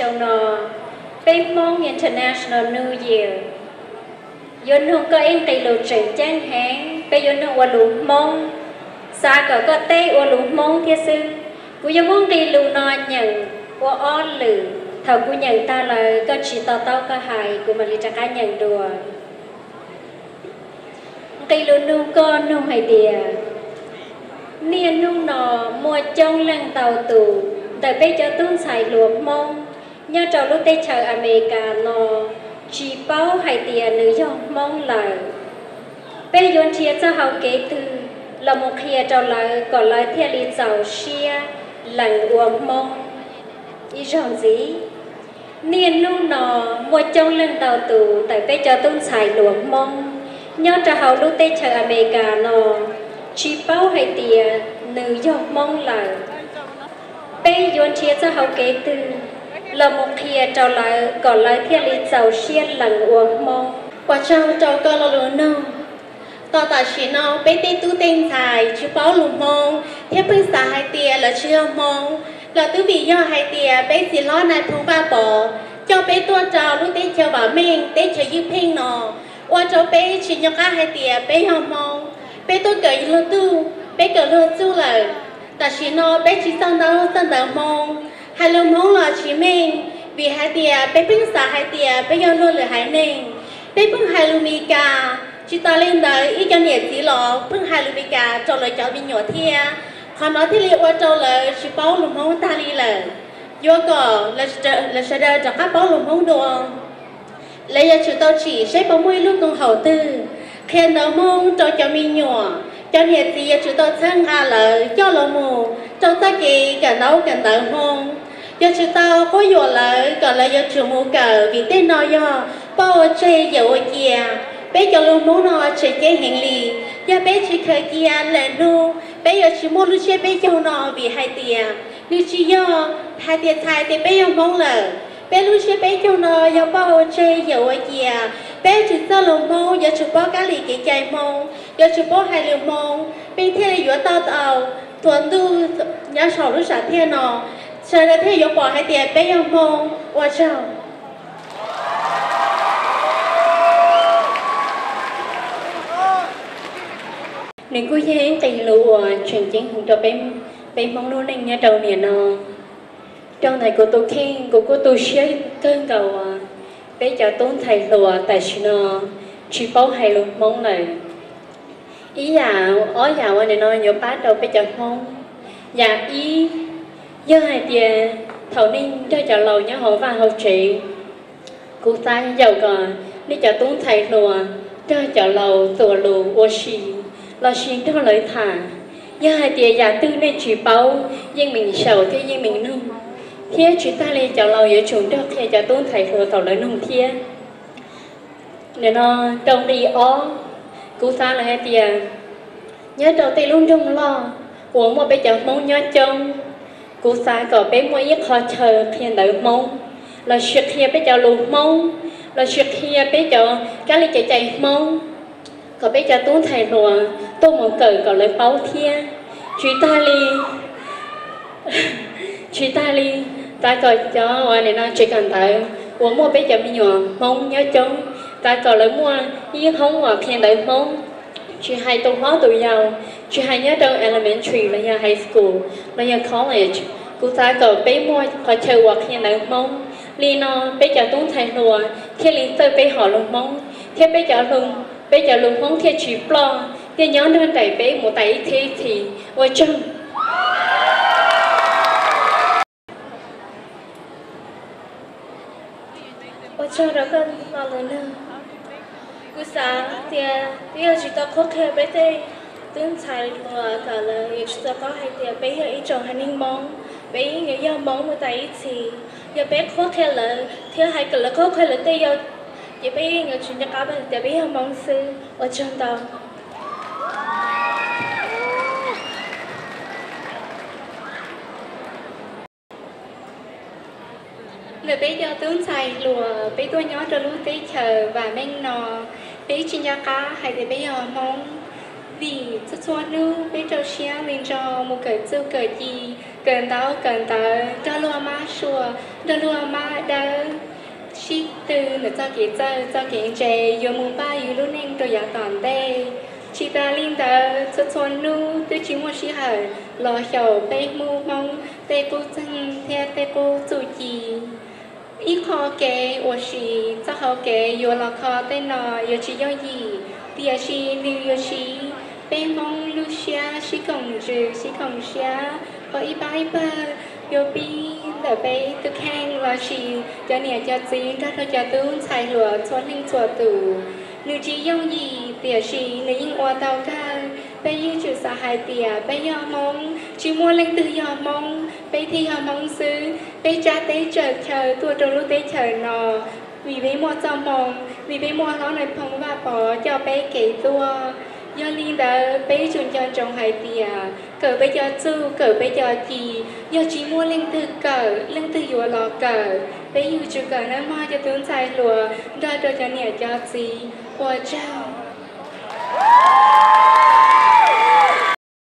Xyoo no peb Hmoob International New Year yuav nug koj ib nqe lus tseem ceeb heev, peb yuav nug ua lus Hmoob, xav kom koj teb ua lus Hmoob thiab xwb. Kuv yuav muab nqe lus no nyeem ua ob lwm, thaum kuv nyeem tag lawm koj tsis to taub koj hais kuv mam li rov qab nyeem dua. Nqe lus nug koj nug hais tias, niaj hnub no muaj coob leej ntau tus ntawm peb cov tub ntxhais hluas Hmoob nyob rau lub teb chaws Amelikas no tsis paub hais tias nws yog Hmoob lawm. Peb yuav nrhiav txoj hau kev twg los mus qhia rau lawv kom lawv thiaj li txaus siab lees ua Hmoob ib zaug ntxiv? Niaj hnub no muaj coob leej ntau tus ntawm peb cov tub ntxhais hluas Hmoob nyob rau hauv lub teb chaws Amelikas no tsis paub hais tias nws yog Hmoob lawm. Peb yuav nrhiav txoj hau kev twg los mus qhia rau lawv kom lawv thiaj li txaus siab lees ua Hmoob? Ua tsaug rau koj lo lus nug. Tos tam sim no peb tej tub tej ntxhais tsis paub lus Hmoob thiab pheej xav hais tias lawv tsis yog Hmoob, los twb vim yog hais tias peb txiv hlob nais phoo Vaj Pov coj peb tuaj rau lub teb chaws vam meej teb chaws ywj pheej no, ua rau peb tsis nco qab hais tias peb yog Hmoob. Peb tuaj kawm luag txuj, peb kawm luag txuj lawm, tam sim no peb tsis txawj ntaub txawj ntawv Hmoob, hais lus Hmoob los tsis meej, vim hais tias peb pheej xav hais tias peb yog luag lwm haiv neeg. Peb pheej hais lus Meskas, tsis tas li ntawd ib co niam txiv los pheej hais lus Meskas rau lawv cov me nyuam thiab. Qhov no thiaj li ua rau lawv tsis paub lus Hmoob tag li lawm. Yuav kom lawv sawv daws rov qab paub lus Hmoob dua, lawv yuav tsum tau tsim seb puas muaj ib lub koom haum twg qhia ntawv Hmoob rau cov me nyuam. Cov niam txiv yuav tsum tau txhawb nqa lawv coj los mus rau txoj kev kawm ntaub kawm ntawv Hmoob. Yuav tsum tau quab yuam lawv kom lawv yuav tsum mus kawm, vim tej no yog poj ua tseg yawm ua cia. Peb cov lus Hmoob no tseem ceeb heev li, yog peb tsis khaws cia lwm hnub peb yuav tsis muaj lub siab peb caug no, vim hais tias nws tsis yog hais tias txhais tias peb yog Hmoob lawm. Peb lub siab peb caug no yog poj ua tseg yawm ua cia. Peb yuav tsum txawj lus Hmoob, yuav tsum paub kab lis kev cai Hmoob, yuav tsum paub hais lus Hmoob, peb thiaj li yuav tau tau tuav ntuj nyob saum lub sam thiaj no, sawv daws thiaj yuav pom hais tias peb yog Hmoob. Ua tsaug. Nws kuj yog ib nqe lus uas tseem ceeb hwv rau peb, peb Hmoob lub neej nyob rau niaj no. Rau ntawm kuv tus kheej, kuv kuj tu siab kawg nkaus uas peb cov tub ntxhais hluas tam sim no tsis paub hais lus Hmoob lawm. Ib yam, ob yam uas nim no yuav pab rau peb cov Hmoob. Yam ib, yog hais tias thaum nej nrog cov laus nyob hauv vaj hauv tsev, kuv xav yaum kom nej cov tub ntxhais hluas nrog cov laus txuas lus ua si, los sis nrog lawv tham. Yog hais tias yam twg nej tsis paub, yeej meem xyaum thiab yeej meem nug, thiab tsis tag li cov laus yuav tsum nrog qhia cov tub ntxhais hluas thaum lawv nug thiab. Nim no rau nqi ob, kuv xav lawm hais tias nyob rau tej lub nroog loj uas muaj peb cov Hmoob nyob coob, kuv xav kom peb muaj ib qho chaw qhia ntawv Hmoob, los sis qhia peb cov lus Hmoob, los sis qhia peb cov kab li kev cai Hmoob, kom peb cov tub ntxhais hluas tuaj mus kawm kom lawv paub thiab. Tsis tag li, tsis tag li, xav kom cov uas nim no tsev kawm ntawv uas muaj peb cov me nyuam Hmoob nyob coob, xav kom lawv muaj ib hoob uas qhia ntawv Hmoob, tsis hais tus hlob tus yau, tsis hais nyob rau elementary los yog high school los yog college, kuv xav kom peb muaj qhov chaw uas qhia ntawv Hmoob. Li no peb cov tub ntxhais hluas thiaj li txawj peb hom lus Hmoob, thiab peb cov, peb cov lus Hmoob thiaj tsis ploj, thiaj nyob nrog nraim peb mus tas ib txhiab ib txhis. Ua tsaug. Ua tsaug rau koj lo lus nug. Kuv xav tias peb yuav tsum tau qhuab qhia peb tej tub ntxhais hluas kom lawv yuav tsum tau paub hais tias peb yog ib tsoom haiv neeg Hmoob, peb yeej yuav yog Hmoob mus tas ib txhis. Yog peb qhuab qhia lawv thiab hais kom lawv qhuab qhia lawv tej yau, ces peb yeej yuav tsum nco qab tias peb yog Hmoob xwb. Ua tsaug ntau. Ntawm peb cov tub ntxhais hluas, peb tuaj nyob rau lub teb chaws vam meej no, peb tsis nco qab hais tias peb yog Hmoob, vim txhua txhua hnub peb rau siab li nro mus kawm txuj kawm ci, kawm ntaub kawm ntawv, nrog luag mab sua, Cog lus mab dawb sib tw ntawm txoj kev txawj txoj kev ntse yuav mus npaj yus lub neej rau yav tom ntej. Tsis tas li ntawd, txhua txhua hnub twb tsis muaj sij hawm los xyaum peb Hmoob Hmoob tej qub txeeg thiab tej qub txuj ci. Ib qho kev uas siv txoj hau kev yuav los kho tej no yuav tsis yooj yim, tiam sis nws yuav siv peb Hmoob lub siab sib koom ntsws sib koom siab, ho ib pab ib pawg yuav pib ntawm peb tus kheej los sis cov niam cov txiv nrog rau cov tub ntxhais hluas txhua leej txhua tus. Nws tsis yooj yim tiam sis nws yeej ua tau kawg. Peb yeej tsum xav hais tias peb yog Hmoob, tsis muaj leej twg yog Hmoob, peb thiaj yog Hmoob xwb. Peb tsa teb tsa chaw tuaj rau lub teb chaws no vim peb muaj txoj hmoo, vim peb muaj hlob Nais Phoo Vaj Pov coj peb kev tuaj. Yog li ntawd peb yuav tsum nco ntsoov hais tias kawm peb cov txuj kawm peb cov ci, yog tsis muaj leej twg kawm leej twg yuav los kawm. Peb yuav tsum kawm nawb mog cov tub ntxhais hluas nrog rau cov niam cov txiv. Ua tsaug.